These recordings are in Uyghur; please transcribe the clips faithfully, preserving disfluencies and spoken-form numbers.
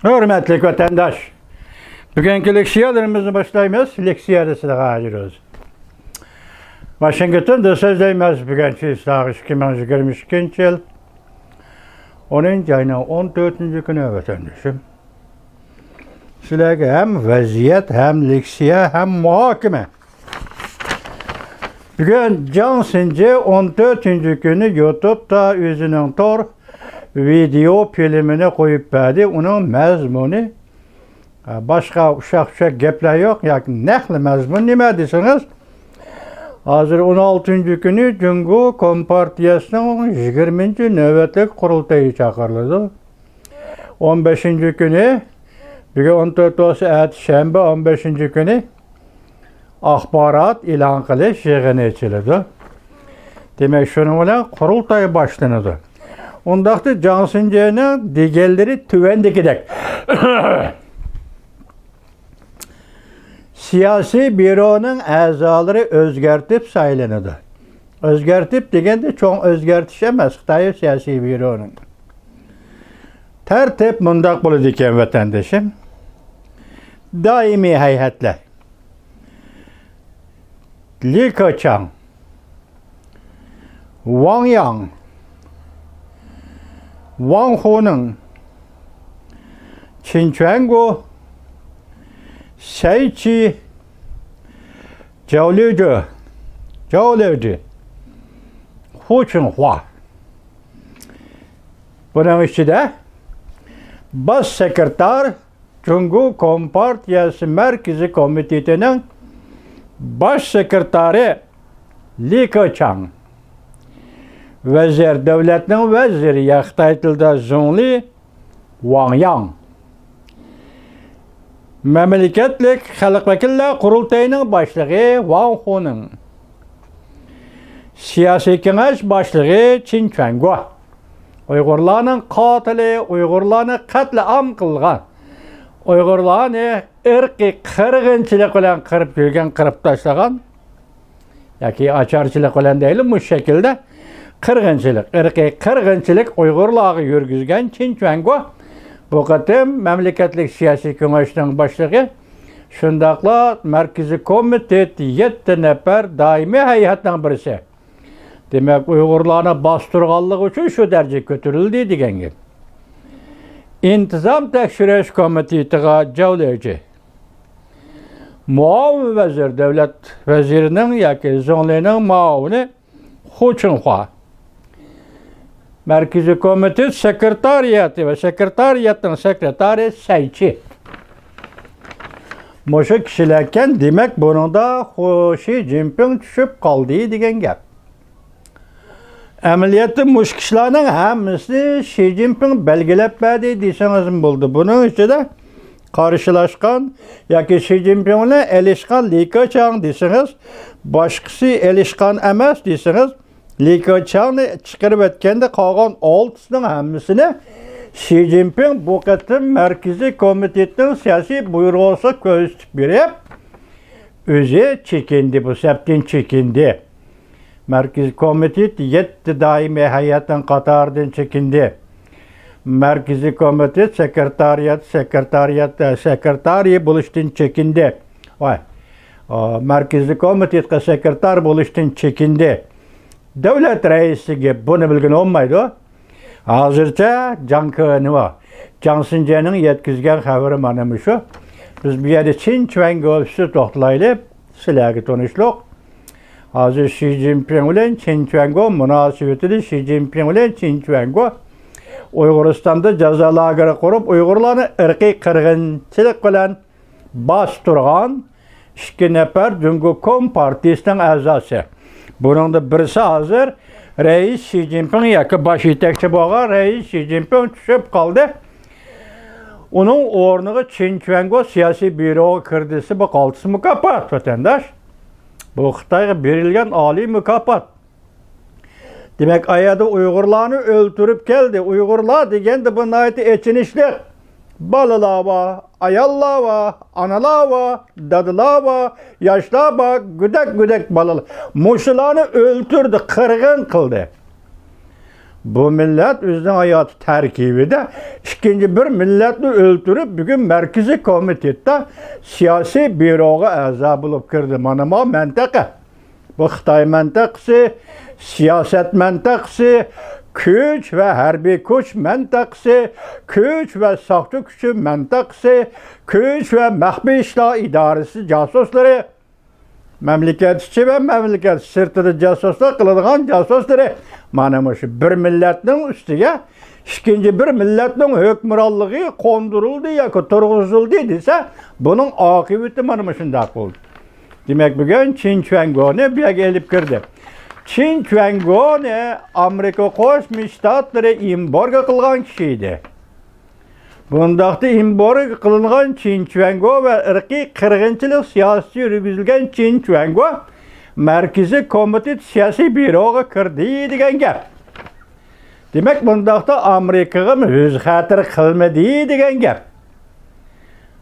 ھۆرمەتلىك ۋەتەنداش، بۈگۈنكى لېكسىيەلىرىمىزنى باشلايمىز. لېكسىيەدە سىلەرگە ھازىر ئۆز. ۋاشىنگتوندا سۆزلەيمىز. بۈگۈن چىسلاغ ئىككى مىڭ يىگىرمە ئىككىنچى يىل، ئونىنچى ئاينىڭ ئون تۆتىنچى كۈنى، ۋەتەندىشىم. سىلەرگە ھەم ۋەزىيەت، ھەم لېكسىيە، ھەم مۇھاكىمە. بۈگۈن جاڭ سىنجې ئون تۆتىنچى كۈنى يۇتۇبتا ئۆزىنىڭ تور ۋىدېئو فىلىمىنى قويۇپ بەردى. ئۇنىڭ مەزمۇنى، ئە، باشقا ئۇششاق-چۈششەك گەپلەر يوق. ياكى نەقلى مەزمۇن نېمە دېسىڭىز، ھازىر ئون ئالتىنچى كۈنى جۇڭگو كومپارتىيەسىنىڭ يىگىرمىنچى نۆۋەتلىك قۇرۇلتىيى چاقىرىلىدۇ. ئون بەشىنچى كۈنى، بۈگۈن ئون تۆت بولسا، ئەتە شەنبە، ئون بەشىنچى كۈنى ئاخبارات ئېلان قىلىش يىغىنى ئېچىلىدۇ. دېمەك، شۇنىڭ بىلەن قۇرۇلتاي باشلىنىدۇ. ئۇنداقتا جاڭ سىنجېنىڭ دېگەنلىرى تۆۋەندىكىدەك. سىياسىي بيۇرونىڭ ئەزالىرى ئۆزگەرتىپ سايلىنىدۇ. ئۆزگەرتىپ دېگەندە، چوڭ ئۆزگەرتىش ئەمەس، خىتاي سىياسىي بيۇرونىڭ. تەرتىپ مۇنداق بولىدىكەن، ۋەتەندىشىم. دائىمىي ھەيئەتلەر. لى كېچاڭ، ۋاڭ ياڭ، ۋاڭ خۇنىڭ، چىن چۈەنگو، سەي چى، جاۋ ليۇجى، جاۋ ليۇجى، خۇ چىڭخۇا. بۇنىڭ ئىچىدە باش سېكرېتار، جۇڭگو كومپارتىيەسى مەركىزىي كومىتېتىنىڭ باش سېكرېتارى لى كېچاڭ، ۋەزىر، دۆلەتنىڭ ۋەزىرى، يا خىتاي تىلىدا زۇڭلى، ۋاڭ ياڭ، مەملىكەتلىك خەلق ۋەكىللەر قۇرۇلتىيىنىڭ باشلىقى ۋاڭ خۇنىڭ، سىياسىي كېڭەش باشلىقى چىن چۈەنگو، ئۇيغۇرلارنىڭ قاتىلى، ئۇيغۇرلارنى قەتلىئام قىلغان، ئۇيغۇرلارنى ئىرقىي قىرغىنچىلىق بىلەن قىرىپ يۈرگەن قىرىپ تاشلىغان، ياكى ئاچارچىلىق بىلەن دەيلى، مۇشۇ شەكىلدە قىرغىنچىلىق، ئىرقىي قىرغىنچىلىق ئۇيغۇرلارغا يۈرگۈزگەن چىن چۈەنگو بۇ قېتىم مەملىكەتلىك سىياسىي كېڭەشنىڭ باشلىقى، شۇنداقلا مەركىزىي كومىتېت يەتتە نەپەر دائىمىي ھەيئەتنىڭ بىرسى. دېمەك، ئۇيغۇرلارنى باستۇرغانلىقى ئۈچۈن شۇ دەرىجىگە كۆتۈرۈلدى دېگەن گەپ. ئىنتىزام تەكشۈرۈش كومىتېتىغا جاۋ ليۇجى، مۇئاۋىن ۋەزىر، دۆلەت ۋەزىرىنىڭ ياكى زۇڭلىنىڭ مۇئاۋىنى خۇ چىڭخۇا، مەركىزىي كومىتېت سېكرېتارىياتى ۋە سېكرېتارىياتنىڭ سېكرېتارى سەي چى. مۇشۇ كىشىلەركەن، دېمەك، بۇنىڭدا خۇ، شى جىنپىڭ چۈشۈپ قالدى دېگەن گەپ. ئەمەلىيەتتە مۇشۇ كىشىلەرنىڭ ھەممىسىنى شى جىنپىڭ بەلگىلەپ بەردى دېسىڭىزمۇ بولىدۇ. بۇنىڭ ئىچىدە قارشىلاشقان ياكى شى جىنپىڭ بىلەن ئېلىشقان لى كېچاڭ دېسىڭىز، باشقىسى ئېلىشقان ئەمەس دېسىڭىز، لى كېچاڭنى چىقىرىۋەتكەندە قالغان ئالتىسىنىڭ ھەممىسىنى شى جىنپىڭ بۇ قېتىم مەركىزىي كومىتېتنىڭ سىياسىي بۇيرۇغىسىغا كۆزىتىپ بېرىپ، ئۆزى چېكىندى، بۇ سەپتىن چېكىندى. مەركىزىي كومىتېت يەتتە دائىمىي ھەيئەتنىڭ قاتارىدىن چېكىندى. مەركىزىي كومىتېت سېكرېتارىيات، سېكرېتارىيات، سېكرېتارىي بولۇشتىن چېكىندى. ۋاي، ئا، مەركىزىي كومىتېتقا سېكرېتار بولۇشتىن چېكىندى. دۆلەت رەئىسىگە بۇنى بىلگىلى بولمايدۇ. ھازىرچە جاڭ كېنىۋا، جاڭ سىنجيەنىڭ يەتكۈزگەن خەۋىرى مانا مۇشۇ. بىز بۇ يەردە چىن چۈەنگو ئۈستىدە توختىلايلى. سىلەرگە تونۇشلۇق. ھازىر شى جىنپىڭ بىلەن چىن چۈەنگو مۇناسىۋىتىدە، شى جىنپىڭ بىلەن چىن چۈەنگو ئۇيغۇرىستاندا جازا لاگېرى قۇرۇپ، ئۇيغۇرلارنى ئىرقىي قىرغىنچىلىق بىلەن باستۇرغان ئىككى نەپەر جۇڭگو كومپارتىيىسىنىڭ ئەزاسى. بۇنىڭدا بىرسى ھازىر رەئىس شى جىنپىڭ ياكى باش يېتەكچى بولغان رەئىس شى جىنپىڭ چۈشۈپ قالدى. ئۇنىڭ ئورنىغا چىن چۈەنگو سىياسىي بيۇروغا كىردى دېسە، بۇ قالتىس مۇكاپات، ۋەتەنداش. بۇ خىتايغا بېرىلگەن ئالىي مۇكاپات. دېمەك، ئايەردە ئۇيغۇرلارنى ئۆلتۈرۈپ كەلدى. ئۇيغۇرلار دېگەندە بۇ ناھايىتى ئېچىنىشلىق. بالىلار بار، ئاياللار بار، ئانىلار بار، دادىلار بار، ياشلار بار، گۆدەك-گۆدەك بالىلار. مۇشۇلارنى ئۆلتۈردى، قىرغىن قىلدى. بۇ مىللەت ئۆزىنىڭ ھاياتى تەركىبىدە ئىككىنچى بىر مىللەتنى ئۆلتۈرۈپ، بۈگۈن مەركىزىي كومىتېتتا سىياسىي بيۇروغا ئەزا بولۇپ كىردى. مانا ما مەنتىقە. بۇ خىتاي مەنتىقىسى، سىياسەت مەنتىقىسى، كۈچ ۋە ھەربىي كۈچ مەنتىقىسى، كۈچ ۋە ساقچى كۈچى مەنتىقىسى، كۈچ ۋە مەخپىي ئىشلار ئىدارىسى جاسۇسلىرى، مەملىكەت ئىچى ۋە مەملىكەت سىرتىدا جاسۇسلۇق قىلىدىغان جاسۇسلىرى، مانا مۇشۇ بىر مىللەتنىڭ ئۈستىگە ئىككىنچى بىر مىللەتنىڭ ھۆكۈمرانلىقى قوندۇرۇلدى ياكى تۇرغۇزۇلدى دېسە، بۇنىڭ ئاقىۋىتى مانا مۇشۇنداق بولدى. دېمەك، بۈگۈن چىن چۈەنگونى بۇ يەرگە ئېلىپ كىردى. چىن چۈەنگونى ئامېرىكا قوشما شتاتلىرى ئېمبارگو قىلغان كىشى ئىدى. بۇنداقتا ئېمبارگو قىلىنغان چىن چۈەنگو ۋە ئىرقىي قىرغىنچىلىق سىياسىتى يۈرگۈزۈلگەن چىن چۈەنگو مەركىزىي كومىتېت سىياسىي بيۇروغا كىردى دېگەن گەپ. دېمەك، بۇنداقتا ئامېرىكىغىمۇ ئۆز خەتىرى قىلمىدى دېگەن گەپ.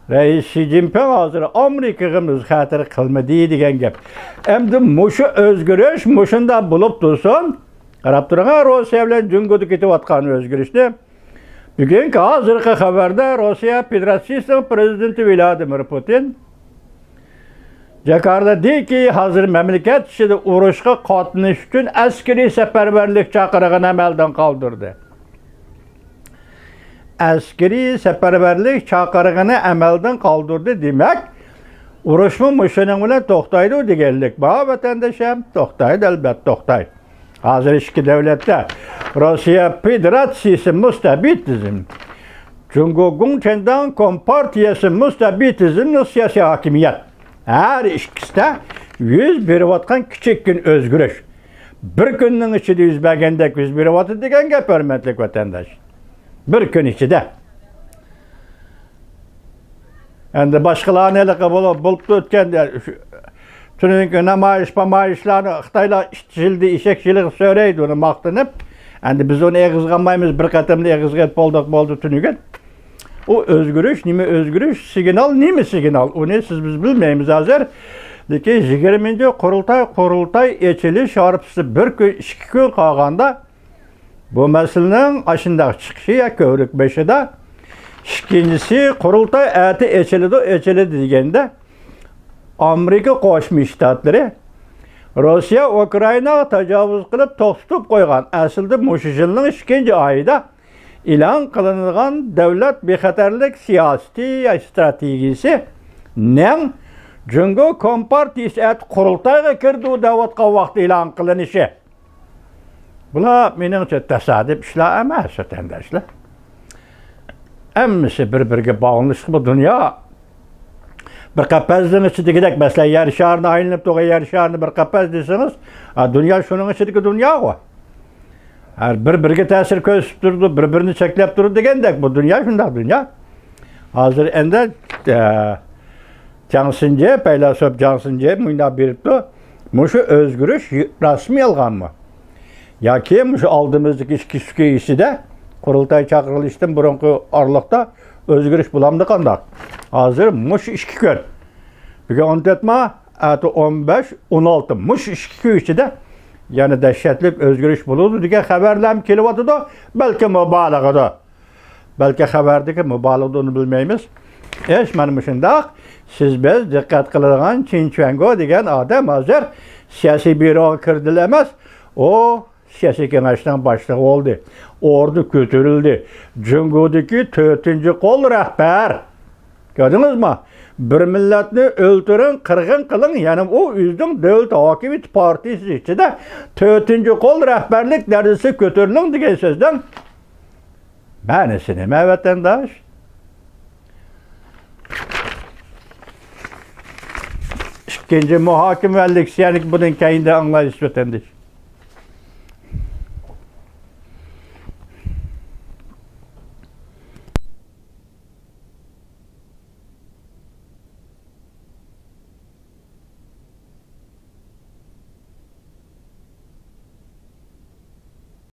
رەئىس شى جىنپىڭ ھازىر ئامېرىكىغىمۇ ئۆز خەتىرى قىلمىدى دېگەن گەپ. ئەمدى مۇشۇ ئۆزگىرىش مۇشۇنداق بولۇپ تۇرسۇن. قاراپ تۇرۇڭ، روسىيە بىلەن جۇڭگودا كېتىۋاتقان ئۆزگىرىشنى. بۈگۈنكى ھازىرقى خەۋەردە روسىيە فېدېراتسىيىسىنىڭ پىرېزىدېنتى ۋلادىمىر پۇتىن جاكارتادىكى ھازىر مەملىكەت ئىچىدە ئۇرۇشقا قاتنىشىش ئۈچۈن ئەسكىرىي سەپەرۋەرلىك چاقىرىقىنى ئەمەلدىن قالدۇردى. ئەسكىرىي سەپەرۋەرلىك چاقىرىقىنى ئەمەلدىن قالدۇردى، دېمەك، ئۇرۇشمۇ مۇشۇنىڭ بىلەن توختايدۇ دېگەنلىك. بار ۋەتەندىشىم، توختايدۇ، ئەلبەتتە توختايدۇ. ھازىر ئىككى دۆلەتتە روسىيە فېدېراتسىيىسى مۇستەبىتىزم، جۇڭگو گوڭچېنداڭ كومپارتىيەسى مۇستەبىتىزملىق سىياسىي ھاكىمىيەت. ھەر ئىككىسىدە يۈز بېرىۋاتقان كىچىككىنە ئۆزگىرىش. بىر كۈننىڭ ئىچىدە يۈز بەرگەندەك يۈز بېرىۋاتىدۇ دېگەن گەپ، ھۆرمەتلىك ۋەتەنداش. بىر كۈن ئىچىدە. ئەمدى باشقىلارنى ھېلىقى بولۇپ، بولۇپتۇ ئۆتكەندە، شۇ تۈنۈگۈن نامايىش، پامايىشلارنى خىتايلار ئىت جىلدى، ئېشەك جىلىغا سۆرەيدۇ، ئۇنى ماختىنىپ. ئەمدى بىز ئۇنى ئېغىزغا ئالمايمىز، بىر قېتىملا ئېغىزغا ئېلىپ بولدۇق، بولدى تۈنۈگۈن. ئۇ ئۆزگىرىش، نېمە ئۆزگىرىش، سىگنال، نېمە سىگنال، ئۇنى سىز بىز بىلمەيمىز ھازىر. لېكىن يىگىرمىنچى قۇرۇلتاي، قۇرۇلتاي ئېچىلىش ھارپىسى بىر كۈن، ئىككى كۈن قالغاندا، بۇ مەسىلىنىڭ ئاشۇنداق چىقىشى يا كۆۋرۈك بېشىدا، ئىككىنچىسى، قۇرۇلتاي ئەتە ئېچىلىدۇ، ئېچىلىدۇ دېگەندە، ئامېرىكا قوشما شتاتلىرى روسىيە ئۇكرائىناغا تاجاۋۇز قىلىپ توختىتىپ قويغان، ئەسلىدە مۇشۇ يىلنىڭ ئىككىنچى ئايىدا ئېلان قىلىنغان دۆلەت بىخەتەرلىك سىياسىتى يا ئىستراتېگىيىسىنىڭ جۇڭگو كومپارتىيىسى ئەتە قۇرۇلتايغا كىرىدۇ دەۋاتقان ۋاقىت ئېلان قىلىنىشى. بۇلار مېنىڭچە تاسادىپ ئىشلار ئەمەس، ۋەتەنداشلار. ھەممىسى بىر-بىرىگە باغلىنىشلىق بۇ دۇنيا. بىر قەپەسنىڭ ئىچىدىكىدەك، مەسىلەن، يەر شارىنى ئايلىنىپ تۇرغان يەر شارىنى بىر قەپەس دېسىڭىز، ھە، دۇنيا شۇنىڭ ئىچىدىكى دۇنياغۇ. ھەر بىر-بىرىگە تەسىر كۆرسىتىپ تۇرىدۇ، بىر-بىرىنى چەكلەپ تۇرىدۇ دېگەندەك، بۇ دۇنيا شۇنداق دۇنيا. ھازىر ئەندى، ئە، جاڭ سىنجې، پەيلاسوپ جاڭ سىنجې مۇنداق بېرىپتۇ، مۇشۇ ئۆزگىرىش راستمۇ يالغانمۇ؟ ياكى مۇشۇ ئالدىمىزدىكى ئىككى ئۈچ كۈن ئىچىدە، قۇرۇلتاي چاقىرىلىشتىن بۇرۇنقى ئارىلىقتا ئۆزگىرىش بولامدۇ قانداق؟ ھازىر مۇشۇ ئىككى كۈن. بۈگۈن ئون تۆت ما، ئەتە ئون بەش، ئون ئالتە، مۇشۇ ئىككى كۈن ئىچىدە يەنە دەھشەتلىك ئۆزگىرىش بولىدۇ دېگەن خەۋەرلەرمۇ كېلىۋاتىدۇ. بەلكى مۇبالىغىدۇر. بەلكى خەۋەردىكى مۇبالىغىدۇر، ئۇنى بىلمەيمىز. ئىش مانا مۇشۇنداق. سىز بىز دىققەت قىلىدىغان چىن چۈەنگو دېگەن ئادەم ھازىر سىياسىي بيۇروغا كىردىلا ئەمەس، ئۇ سىياسىي كېڭەشنىڭ باشلىقى بولدى. ئورنى كۆتۈرۈلدى. جۇڭگودىكى تۆتىنچى قول رەھبەر. كۆردىڭىزمۇ؟ بىر مىللەتنى ئۆلتۈرۈڭ، قىرغىن قىلىڭ، يەنى ئۇ ئۆزىنىڭ دۆلەت ھاكىمىيىتى پارتىيىسى ئىچىدە تۆتىنچى قول رەھبەرلىك دەرىجىسىگە كۆتۈرۈلۈڭ دېگەن سۆزنىڭ مەنىسى نېمە، ۋەتەنداش؟ ئىككىنچى مۇھاكىمە ۋە لېكسىيەنى بۇنىڭ كەينىدە ئاڭلايسىز، ۋەتەنداش.